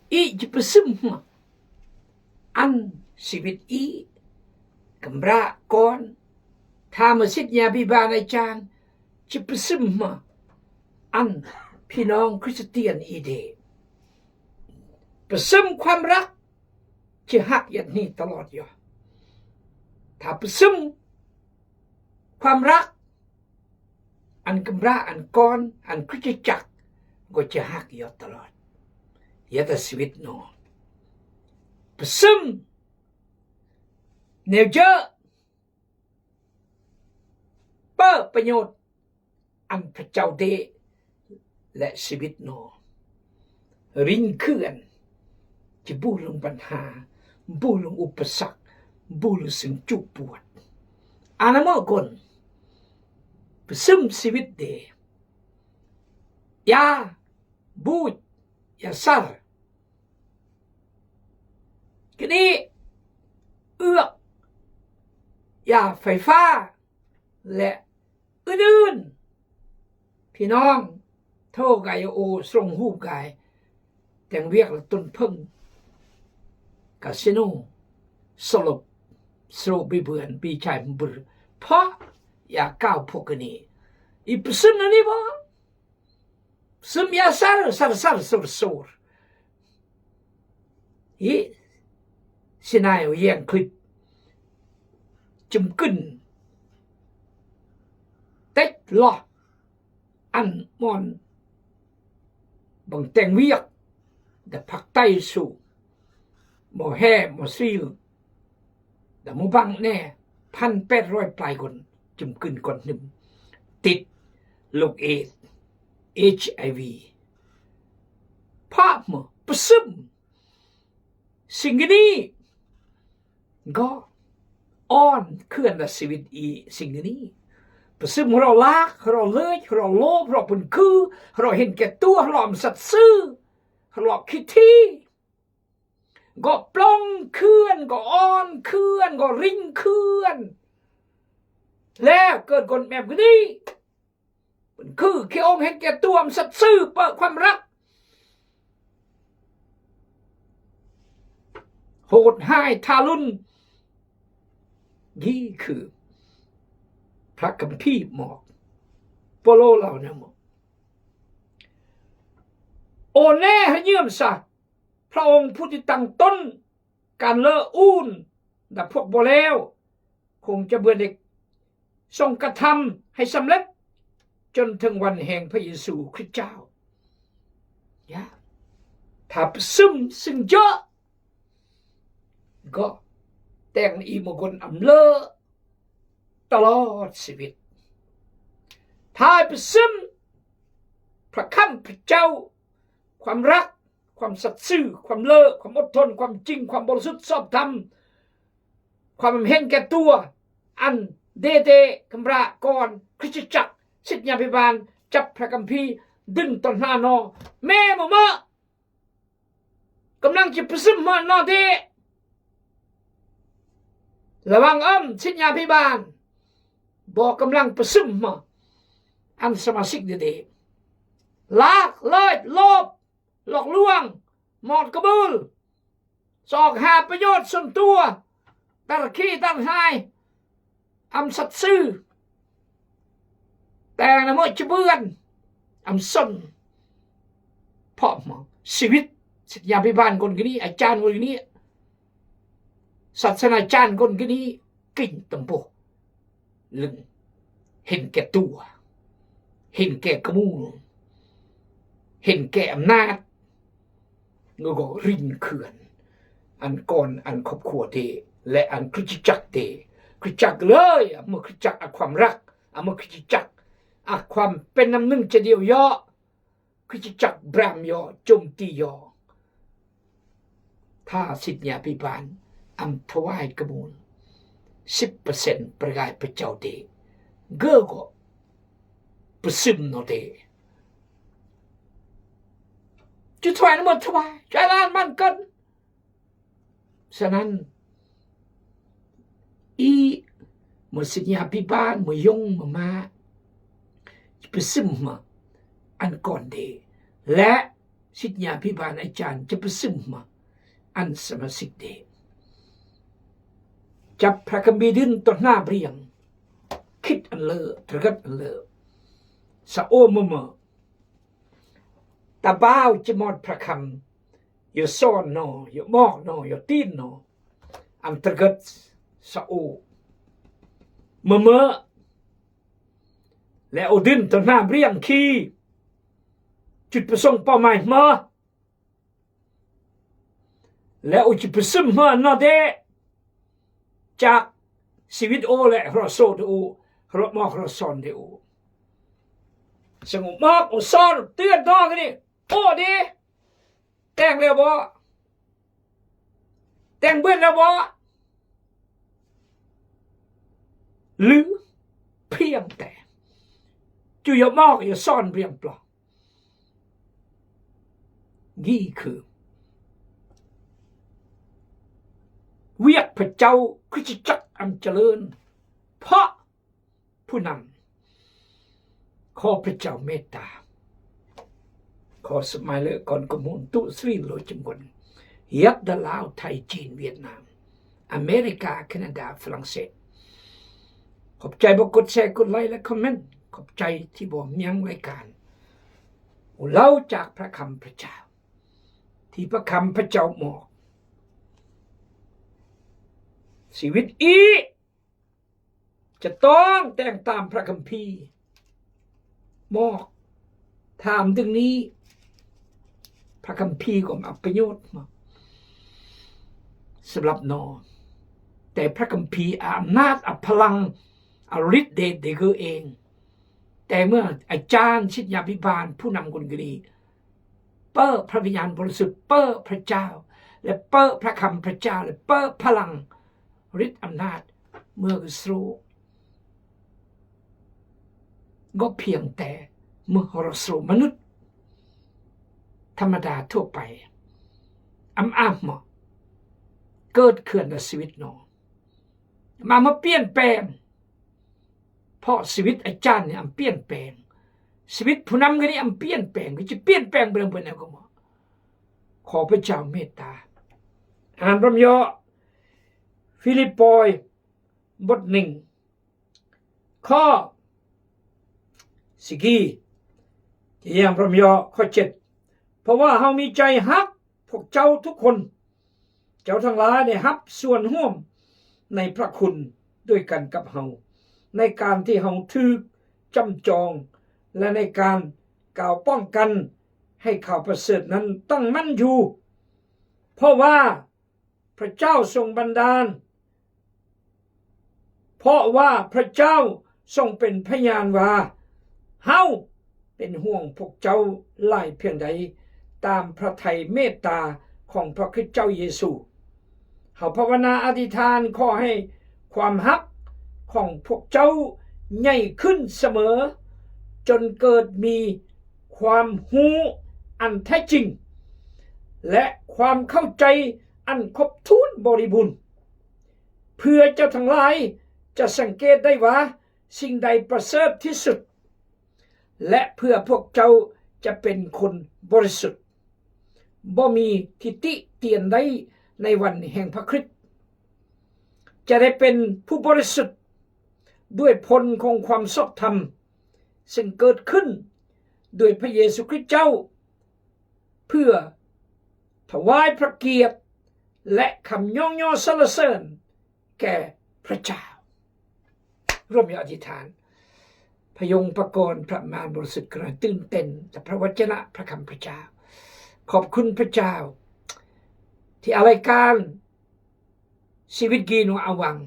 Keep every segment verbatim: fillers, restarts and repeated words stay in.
I ji pessem ma an siwit i, kembra kon, tama sitnya biban a jan, ji pessem ma an pinong Kristian i de. Pessemความรัก ji hak yat ni talot yo. Ta pessem ความรัก an kembra, an kon, an Kristian, go ji hak yo talot. Yata siwit no. Pessem neu ja pa penyot an pejao de le siwit no. Ringkean ji bulung panha, bulung upasak, bulung sengcupuat. Ana mo kon pessem siwit de. Ya buj, ya sar. Kini yak ya faifa le ünün. Pinong, tho gai o srong hu gai. Teng wiak la tun pheng. Kasino, solop, sro bibuan, bichai mbur. Pa, ya kau pokeni. I pessem na ni ba. Pessem ya sar, sar, sar, sur, sur. I sinai yang klip. Chum kun. Tet lah. An mon bang teng wiak da phak tai su, mo he, mo sil, da mo bang ne, phan pet roi plai kon, jum kun kon hnum, tit, luk et, H I V. Pha mo pessem sing kini. Go on, khön da siwit i sing kini. Pessem hro lak, hro lej, hro lop, hro pun khu, hro hin ke tua, hro am sat su, hro khi thi. Go plong khön, go on khön, go ring khön. Le khön kon mep kini. Pun khu khi ong hen ke tua am sat su pơ ความรัก. Hot hai tha lun. Gi khu. Prak Kampi mok. Polo lao ne mok. Ô ne ha nyiam sa. Prak ong phu ti tăng tŏn. Kan lơ un. Da phuak bo leo. คงจะเบื่อเด็ก ทรงกระทำให้สำเร็จ จนถึงวันแห่งพระเยซูคริสต์เจ้า Ya. Tha pessem sing jơ. Go. Teng i mo gon am lơ. Talot siwit. Tha pessem. Prak kham prak chau. ความรัก ความสัตย์ซื่อ ความเลอ ความอดทน ความจริง ความบริสุทธิ์ชอบธรรม ความเห็นแก่ตัว อันเดเดกำระกอนคริสตจักร สิทธยาภิบาล จับพระคัมภีร์ ดึงต้นหน้าหน่อ แม่หมอมะ กำลังจะประชุมมาหน่อเด ระวังอ้ำ สิทธยาภิบาล บอกกำลังประชุมมา อันสมาชิกเดเด ลัก เลิศ โลภ หลอกลวง หมอดกระเบื้อง สอกหาประโยชน์ส่วนตัว ตัดขี้ตัดหาย อำสัตย์ซื่อ แต่งนะเมื่อจะเบือน อำสน เพราะหมอชีวิต สิทธยาภิบาลคนกะนี้ อาจารย์คนกะนี้ ศาสนาจารย์คนกะนี้ กิ่งตำบก เรื่องเห็นแก่ตัว เห็นแก่กระมูล เห็นแก่อำนาจ แล้วก็รินเขื่อน อันก่อน อันครอบครัวเต และอันคริสตจักรเต คริสตจักรเลย อ่ะ เมื่อคริสตจักร อ่ะ ความรัก อ่ะ เมื่อคริสตจักร อ่ะ ความเป็นน้ำหนึ่งใจเดียวเยาะ คริสตจักรบรามยอ โจมตียอ ถ้าสิทธยาภิบาล อำถวายกระมูล สิบเปอร์เซ็นต์ ประกายพระเจ้าเต เกอก็ประซึมเนาะเต จะถวายน้ำมันถวาย จะล้านมันกัน Sa nan, i, mă sitnya pipan, mă yong, mă ma, păsâm mă, an kon de, lă, Sitnya piban ajan, ja pösöm ma. An sama sikde. Jap rakam bidin to na briang. Kit an le, tergat an le. Sa o mama. Tabao jemot prakam. Yo son no, yo mok no, yo tin no. An tergat sa o. Mama. Le o din to na briang ki. Jut pesong pa mai ma. Le u ji pösöm ma no de. Jak siwit o le hro so de u, hro mo hro son de u. Seng u mok u son, tiat no gini. O de. Teng le bo. Teng buen le bo. Lü piang te. Ju yo mok yo son briang plo. Gi khư. Wiak pha chau khuchi chak am chalơn. Pha phunam. Kho pha chau meta. Kho smai le kon ko mun tu sri lo chim kon. Yap da Lao Thai Chin Việt Nam. America, Canada, France. Khop chai bo kut share, kut like, like, comment. Khop chai ti bo miang lai kan. U lao chak prakam pha chau. Ti prakam pha chau mo. Siwit i. Chatong teng tam prakam phi. Mok. Tham ding ni. Prakam phi kom a panyot ma. Sblap no. Te prakam phi a amnat a phalang a rit de de gơ eng. Te mơ a chan sit nya bi ban phunam gun gri. Pơ Phra Vinyan Borisut, pơ Phra Chao, le pơ prakam Phra Chao, le pơ phalang rit amnat mơ gơ sru. Gop phiang te mơ hor sru manut. Thamada thua pai. Am am mơ. Kơt khưan da siwit no. Mă mơ pien pem. Pho siwit a chan ni am pien pem. Siwit phunam gani am pien pem. Gơ chi pien pem bren bren eko mơ. Kho Phra Chao meta. An rom yo. Philippoi. Bot ning. Kho. Sigi. Chi yang rom yo. Kho chet. Pho wa hao mi chai hak. Phok chau thuk hon. Chau thang lai de hap suan huam. Nai phra khun. Doi kan kap hao. Nai kan ti hao thuk. Chăm chong. La nai kan. Kao pong kan. Hai kao pha sơt nan tang man ju. Pho wa. Phra Chao song ban dan. Pho wa Phra Chao song pen phayan wa. Hao pen huang phok chau lai phiang dai tam phra thai meta khong Phra Khrist Chao Yesu. Hao phawana adithan kho hai khwam hak khong phok chau nhai khưn samơ. Chon kơt mi khwam hu an thai ching. Le khwam khao chai อันครบถ้วนบริบูรณ์ เพื่อเจ้าทั้งหลายจะสังเกตได้ว่าสิ่งใดประเสริฐที่สุด และเพื่อพวกเจ้าจะเป็นคนบริสุทธิ์ บ่มีที่ติเตียนได้ในวันแห่งพระคริสต์ จะได้เป็นผู้บริสุทธิ์ด้วยผลของความชอบธรรม ซึ่งเกิดขึ้นด้วยพระเยซูคริสต์เจ้า เพื่อถวายพระเกียรติและคำย่องยอสรรเสริญแก่พระเจ้า ร่วมยออธิษฐาน พระยงค์พระกร พระมารบริสุทธิ์กรุณาตื่นเต้นต่อพระวจนะพระคำพระเจ้า ขอบคุณพระเจ้า ที่อะไรการ ชีวิตกีโนอาวัง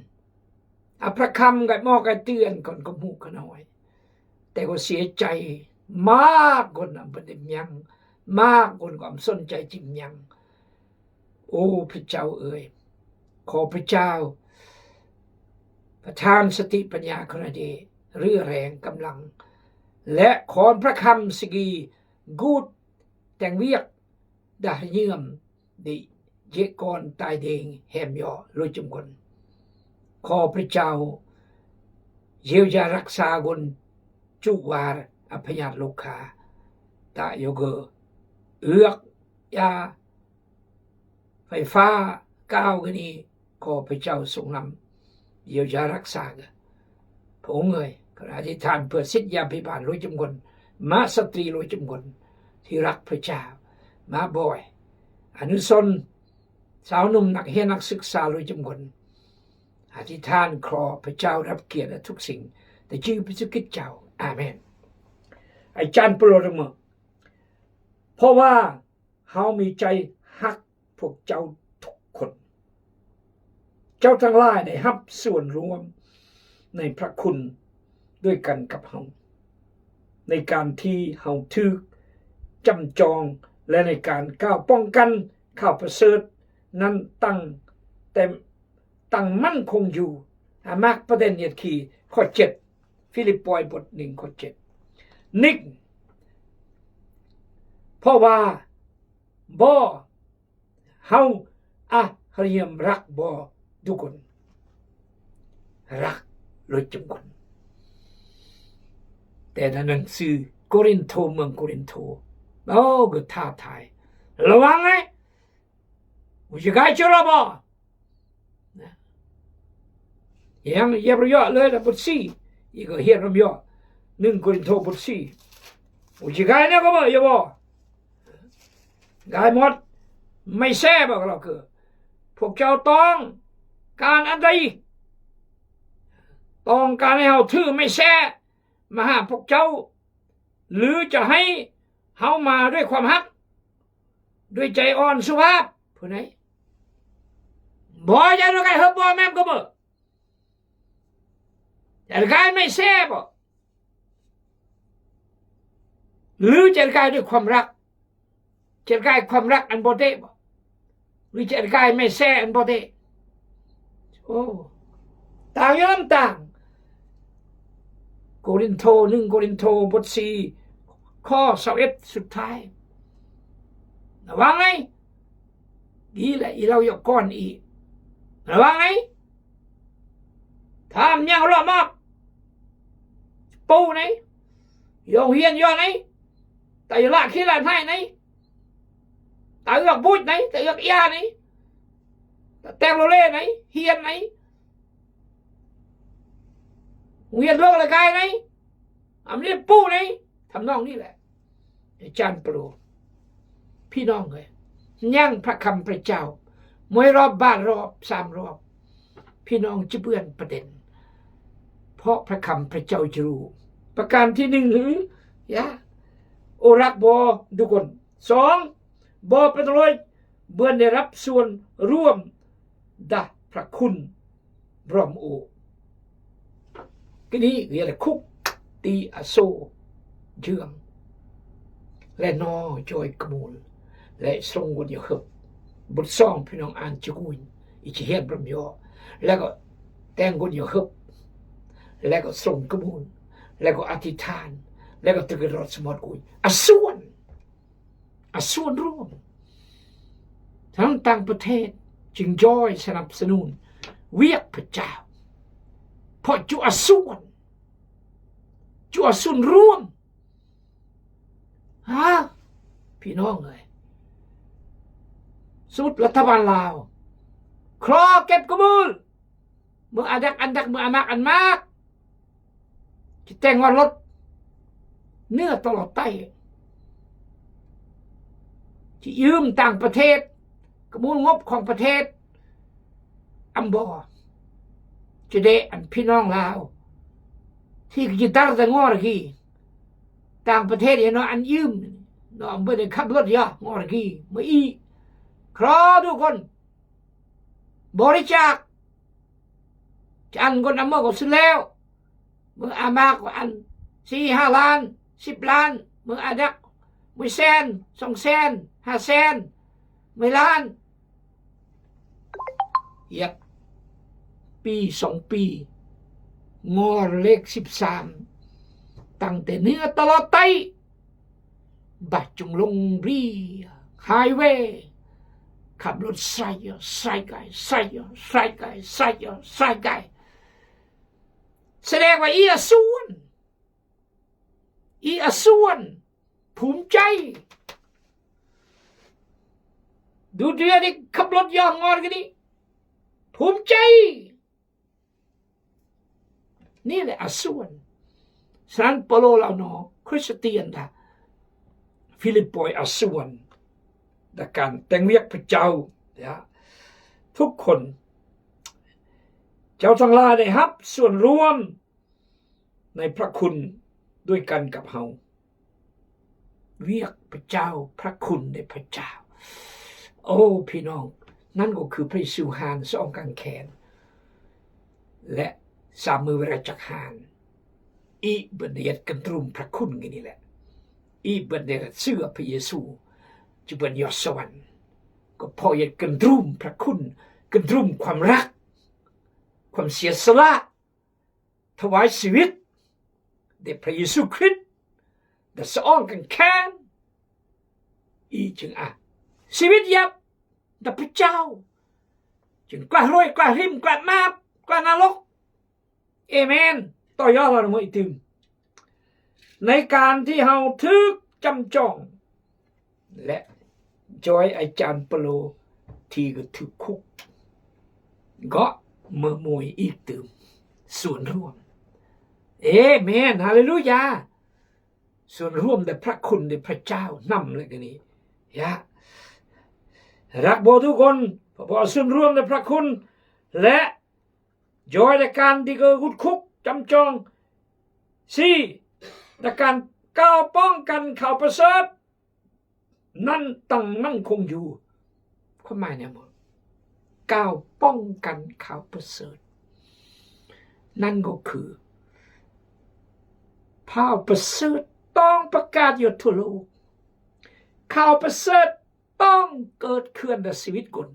อะพระคำกับหม้อกับเตือนก่อนก็หมู่ก็น้อย แต่ก็เสียใจมากคนอำเพิ่นได้ยัง มากคนก็อำสนใจจึงยัง โอ้พระเจ้าเอ๋ย ขอพระเจ้า ประทานสติปัญญาคณะเดชเรี่ยวแรงกำลัง และขอนพระคำสกีกูด แต่งเวียก đah rñiam đĭ jek kon tai deng hem yo lu chum kon. Kho Pha Chao yeo ya raksa kon chu war a pha ñiat lok kha. Ta yo gơ Yak ya ไฟฟ้า kau gani ko พระเจ้าทรงนำ เยียวยารักษา ga. Pung ơi, kara อธิษฐานเพื่อศิษยาภิบาล ลวยจำนวน มะสตรี ลวยจำนวน ที่รักพระเจ้า มะบอย อนุสรณ์ สาวหนุ่มนักเรียนนักศึกษา ลวยจำนวน อธิษฐานขอพระเจ้ารับเกียรติและทุกสิ่ง ในชื่อพระเยซูคริสต์เจ้า อาเมน อาจารย์เปาโล เพราะว่าเฮามีใจฮักพวกเจ้าทุกคน เจ้าทั้งหลายได้ฮับส่วนร่วมในพระคุณด้วยกันกับเฮา ในการที่เฮาถืกจ้ำจอง และในการกล่าวป้องกันข่าวประเสริฐนั้นตั้งแต่ ตั้งมั่นคงอยู่ อ่ะ มากประเด็นเนี่ย คือข้อเจ็ด ฟีลิปปอยบทหนึ่งข้อเจ็ด นิก เพราะว่าบ่ เฮา อะ เฮาเยียมรักบ่ ดูกน รัก ลวยจำนวน แต่ในหนังสือโกรินโธ เมืองโกรินโธ โอ้ ก็ท้าทาย ระวังไอ้ Uji gai choro bo. Yang yep yo le da butsi. Igo hier ram yo. Nung Korinto butsi. Uji gai ne ko bo, yo bo. Gai mot. Mai se bo kalau ke. พวกเจ้าต้องการอันใด ต้องการให้เฮาถือไม้แส้ มาหาพวกเจ้า หรือจะให้เฮามาด้วยความฮัก ด้วยใจอ่อนสุภาพ ผู้ใด บ่ จะเอาไก่เฮาบ่ แม่นก็บ่ จะเอาไก่ไม้แส้บ่ หรือจะเอาไก่ด้วยความรัก จะเอาไก่ความรักอันบ่เต๊ะบ่ หรือจะเอาไก่ไม้แส้อันบ่เต๊ะ โอ้ ต่างอยู่นำต่าง โกรินโธ หนึ่งโกรินโธ บทสี่ ข้อซาวเอ็ด สุดท้าย ระวังไอ้ อีแหละ อีเหล่ายอกก้อนอี ระวังไอ้ ถ้ามันยังรอบมาก ปูไหน ยองเฮียนยอไหน แต่อย่าละขี้ละไห้ไหน แต่เอือกบุญไหน แต่เอือกยาไหน แต่แตงโลเล่ไหน เฮียนไหน เฮียนโลกละกายไหน อำเรียนปูไหน ทำนองนี้แหละ อาจารย์ปลูก พี่น้องเอ้ย ยังพระคำพระเจ้า มวยรอบบาทรอบสามรอบ พี่น้องจะเปื่อนประเด็น เพราะพระคำพระเจ้าจะรู้ ประการที่หนึ่งหือ ยะ โอรักบ่ ดูก่อน สอง บ่เป็นไร เปื่อนได้รับส่วนร่วม ดะพระคุณ บรอมโอ กะนี้เรียกคุก ตีอโศกเยือง และนอจอยกมูล และทรงกนยาเฮิบ บทสอง พี่น้องอ่านจะกูน อีจะเฮียนบรอมยอ แล้วก็แต่งกนยาเฮิบ แล้วก็ทรงกมูล แล้วก็อธิษฐาน แล้วก็ตึกรอดสมอดกูน อส่วน อส่วนร่วม ทั้งต่างประเทศ จึงจอยสนับสนุน เวียกพระเจ้า เพราะจุอส่วน จุอส่วนร่วม ฮะ พี่น้องเอ้ย สุดรัฐบาลลาว คลอเก็บกระบุล เมืองอาดักอันดัก เมืองอามากอันมาก จะแต่งงานรถ เนื้อตลอดไต้ จะยืมต่างประเทศ กระมูลงบของประเทศ อำบ่ จะได้อันพี่น้องลาว ที่จะตัดแต่งอรกี ต่างประเทศเนี่ยเนาะ อันยืมเนาะ อำเภอได้ขับรถยะงอรกี เมื่ออี คลอดูก่อน บริจาค จะอันก่อนอำเภอก็สุดแล้ว เมืองอามากก็อัน สี่ห้าล้าน สิบล้าน เมืองอาดัก เมืองแสน สองแสน ห้าแสน เมืองล้าน เยียะ ปีสองปี งอเลขสิบสาม ตั้งแต่เหนือตลอดใต้ บ่าจุงลงเรือ ไฮเวย์ ขับรถใส่ ใส่ไกล ใส่ ใส่ไกล ใส่ ใส่ไกล แสดงว่าอีอส่วน อีอส่วน ภูมิใจ Du dui di kablot yong ngor gini. Pum chai. Ni le asuan. San Paolo lao no Kristian da Philippi asuan. Da kan teng wiak pejao, ya. Thuk kon. Jao tang la de hap suan ruam. Nai prak kun dui kan kap hau. Wiak pejao, prak kun de pejao. O, pi nong, nan ko ku pejao han song kang ken. Le, sa mu wira chak han. I bende yet kendrum prak kun gini le. I bende yet sua pe Yesu. Chuban yosawan. Ko po yet kendrum prak kun, kendrum kwam rak. Kwam sia sela. Tawai siwit. De prak Yesu Krist. Da song kang ken. I jing a. Siwit yap. Da pejao. Jing kwah roi, kwah rim, kwah map, kwah nalok. Amen. To yo lo mo itim. Nai kan ti hau thuk cham chong. Le. Joi ai chan pelo ti ga thuk kuk. Go me mui itim. Suan ruam. Amen. Haleluya. Suan ruam de prak kun de pejao nam le gini. Ya. Rak bo du kon, bo suan ruam de prak kun le. Joi de kan di ga gut kuk cham chong. Si, de kan kau pong kan kau pesot. Nan tang nan kong ju. Ko mai ne mo. Kau pong kan kau pesot. Nan go ku. Pau pesot tong pekat yo tulu. Kau pesot tong ket kuan da siwit kun.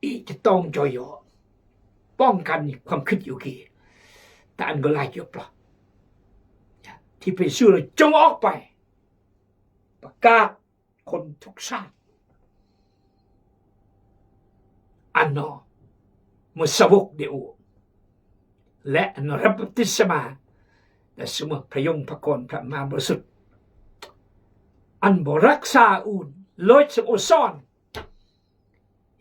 I ti tong joi yo. Pong kan ni kwam kit yo ki. Ta an go lai yo pla. Ya, ti pe su lo chong ok pai. Pekat kon thuk sa. Ano, mo sabuk de u. Le ano rap baptisma. Da suma payong pakon pa ma bosut. An bo raksa un, loit sa uson.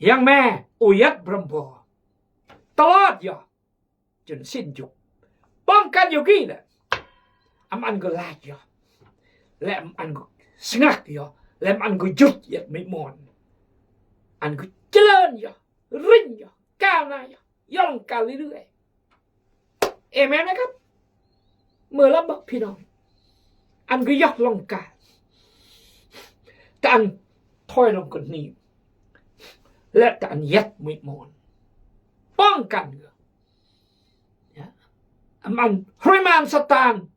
Yang me, uyat brambo. Talot yo. Jun sin juk. Pong kan yo gila. Am an go laj yo. Le am an go sngak yo. Le am an go jut yet mi mon. An go jalan yo. Ring yo. Kana yo. Yong kali lu e. Amen kan? Mơ lắm bác phi nong. An go yo long ka. Ta an thoi long kon ni. Le ta an yet mi mon. Pong kan yo. Ya. Am an hrui man Satan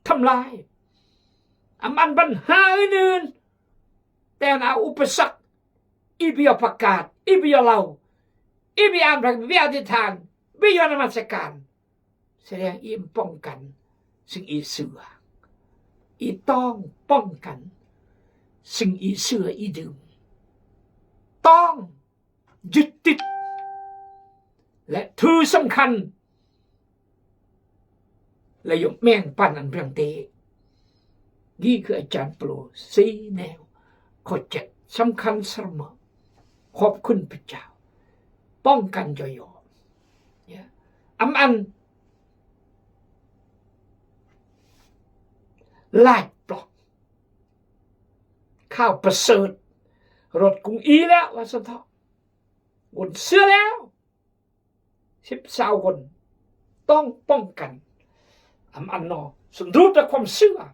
thamlai. Am an ban ha ynun. Ten a upasak. Ibi yo pekat. Ibi yo lau. Ibi amrak. Ibi adhidan. Ibi yo namasakan. Sering i pong kan. Sing i sua. I tong pong kan. Sing i sua i dum. Tong. Jit tit. Le thu song khan. Le yo meng pan an brang te. Gi kơ a chan plo si neo. Kho chet song khan sar mo. Khop khun pechao. Pong kan joi yo. Ya. Am an. Laj plo. Khao pasut. Rot kung i le wa sa tho. Gun sia leo. Sip sao gun. Tong pong kan. Am an no. Sundrut da khom sia.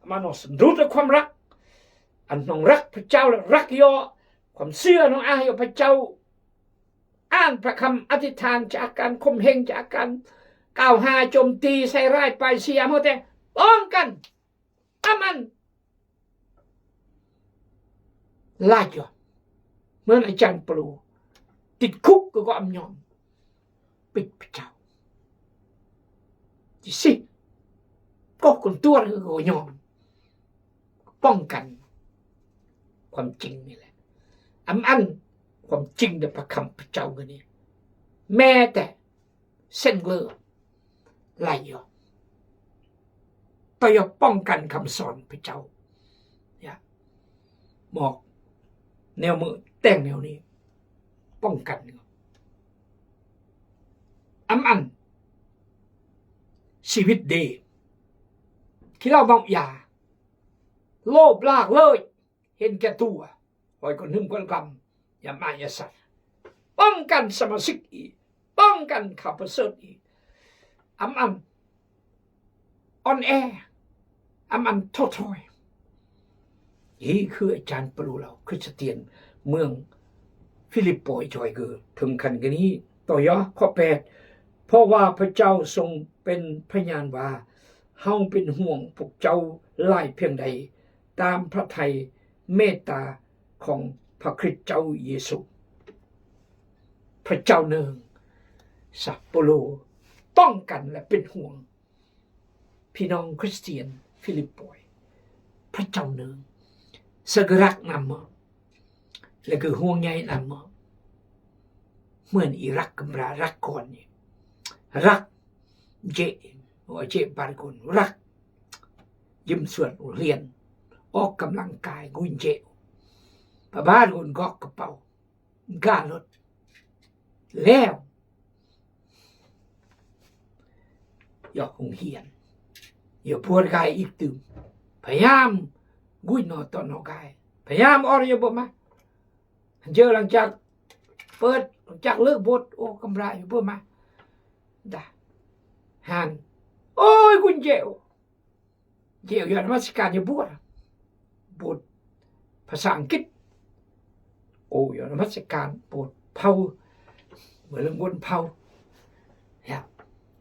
Am an no. Sundrut da khom rak. An nong rak pechao le rak yo. Khom sia nong ah yo pechao. An pa kham adhidan chakan. Khom heng chakan. Kau ha chom ti sai rai pai sia mo te. Pong kan. Am an. Laj yo. Mơn a chan plo. Tit khuk kơ ko am nhom. Pit pechao. Ti si. Ko kon tuar kơ ko nhom. Pong kan. Khom ching ni le. Am an. Khom ching de pa kham pechao gani. Me te. Sen glơ. Laj yo. To yo pong kan kham son pechao. Ya. Mok. Neo mø teng neo ni. Pong kan. Am an. Siwit de. Kilaw mau ya. Lo blak loi. Hin kia tua. Hoi kon hum kon kam. Ya ma ya sar. Pong kan samasik i. Pong kan kapasot i. Am an. On air. Am an totoi. Hi khư chan pelu lao Christian mương Philippoi choi gø. Thøng khan gø ni. Tø ya khop pet. Pho wa pha chao song pen pha nyan wa. Hao pen huong puk chao lai phiang dai. Tam pha thai meta khong pha Khrist chao Yêsu. Pha chao nương. Sa Pôlô tong kan la pen huong. Phi nong Christian Philippoi. Pha chao nương. Sa grak nam mơ. La gø huong nhai nam mơ. Mơn i rak kambra rak kon ni. Rak. Je. O je bar kon. Rak. Jim suat u lien. Ok kamlang kai gun je. Pha bar kon gok kapau. Galut. Leo. Yo hung hien. Yo pur gai ik tüm. Payam. Gui no to no gai. Payam or yo bo ma. Jơ lang chak. Pet. Lang chak lơ bot. O kambra yo bo ma. Dah. Han. Ôi gun je o. Jeo yo namat sikan yo bur. Bur. Phasa Angkit. O yo namat sikan bur. Phao. Mơ lưng bur phao. Ya.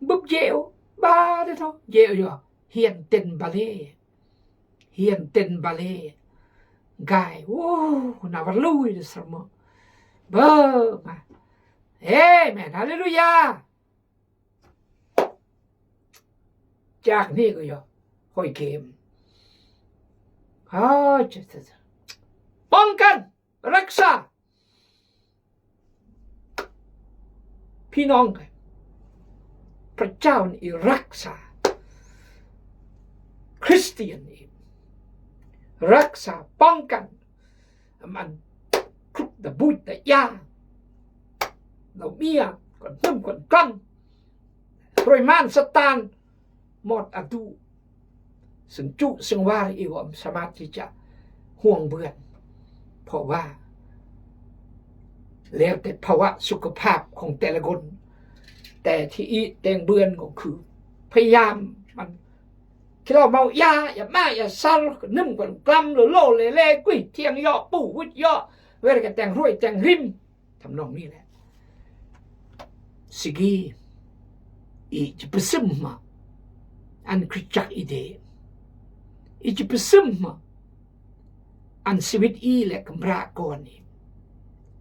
Bụp jeo. Ba de tho. Jeo yo. Hiền tình bà Lê. Hiền tình bà Lê. Gai. Ô, na var lui de srmo. Bơ ma. Amen. Haleluya. Chak ni ko yo. Hoi kem. Ha, cha, cha, cha. Pong kan. Raksa. Phi nong kan. Pha chao ni raksa. Christian ni. Raksa pong kan. Aman kruk da buit da ya. Nau mia, kon hnum kon klam. Roi man Satan. Mot adu. Seng chu seng war i wam samat chi cha. Huong bươn. Pho wa. Leo te pha wa sukapap khong te la gon. Te thi i teng bươn ngong khư. Pha yam man Khi lo mau ya, ya ma, ya sal, num kon klam lo lo le le, kui, thiang yo, pu, wit yo, wer ke teng ruai, teng rim. Tham nong mi le. Sigi, i chi psum ma. An Kritchak i de. I chi psum ma. An siwit i le kembra kon i.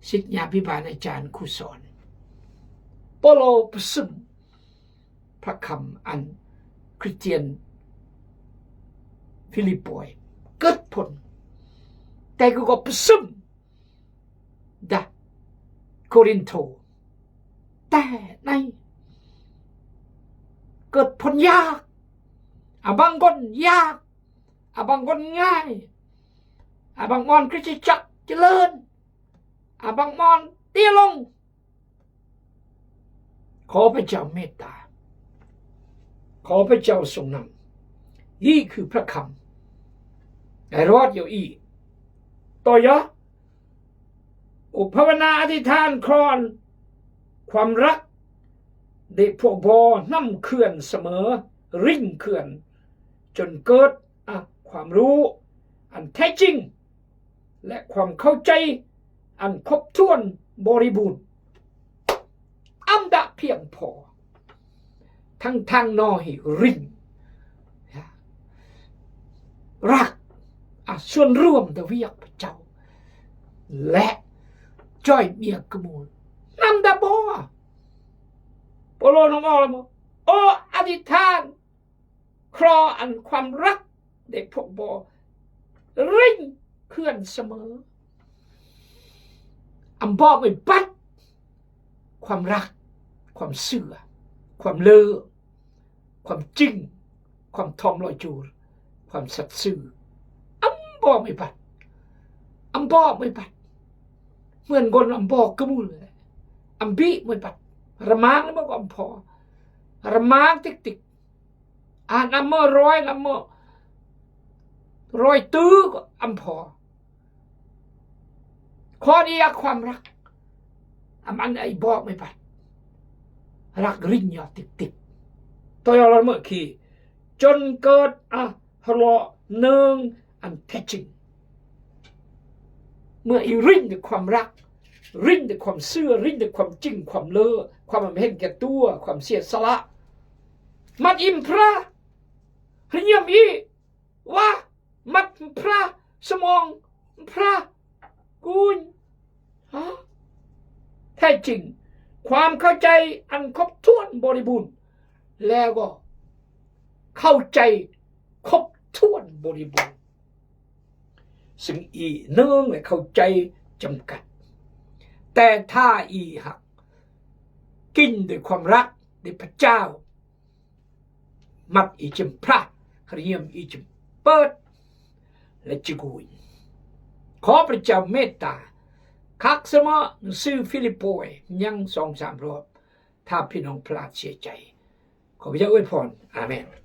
Sit nya bi ba na chan kuson. Polo psum. Pha kham an Christian Philippoi. Kut phun. Te ku ko psum. Da Korinto. Te nai. Kut phun yak. Abang kon yak. Abang kon ngai. Abang mon Kritchak chi lơn. Abang mon ti lông. Khơ pha chao meta. Khơ pha chao sung nam. I khư pha kham. Ai rot yo i. Tơ ya. U pha wa na a thi than khon. Khwam rak. Để phok bo nam khưn sa mơ. Ring khưn. Chun kut. A, khwam ru. An the ching. และความเข้าใจอันครบถ้วนบริบูรณ์ Am da phiang pho. Thang thang no hi ring. Ya. Rak. A, suôn ruôm da wiak pha chao. Le. Choi miak kemul. Nam da bo. Polo nong ol mo. O, a thi than. Khlo an khwam rak. Để phok bo. Ring khưn sa mơ. Am bo mui bat. Khwam rak. Khwam sưa. Khwam lơ. Khwam ching. Khwam thom lo jur. Khwam sat sưa. Am bo mui bat. Am bo mui bat. เหมือนคนอำพอ กะมุล อำบิ เหมือนปัด ระมัง เหมือนก็อำพอ ระมัง ติ๊กติ๊ก อ่านอำเมอร้อย อำเมอร้อยตื้อก็อำพอ ข้อนี้ความรัก อำอันไอ้บอกไม่ปัด รักริ้นยอดติ๊กติ๊ก ตัวเราเมื่อกี้ จนเกิดอ่ะ ทะเลาะเนืองอันแท้จริง เมื่ออีริ้นด้วยความรัก ริ้นด้วยความซื่อ ริ้นด้วยความจริง ความเลิศ ความเห็นแก่ตัว ความเสียสละ มัดอิมพระ เรียมอี ว่า มัดพระ สมองพระ กุญ ฮะ แท้จริง ความเข้าใจอันครบถ้วนบริบูรณ์ แล้วก็ เข้าใจครบถ้วนบริบูรณ์ ซึ่งอีเนืองและเข้าใจจำกัด แต่ถ้าอีหากกินด้วยความรักในพระเจ้า มัดอีจิมพระ เรียมอีจิมเปิด และจิกุย ขอพระเจ้าเมตตา คักสมะหนังสือฟิลิปปอยยังสองสามรอบ ถ้าพี่น้องพลาดเสียใจ ขอพระเจ้าอวยพร อาเมน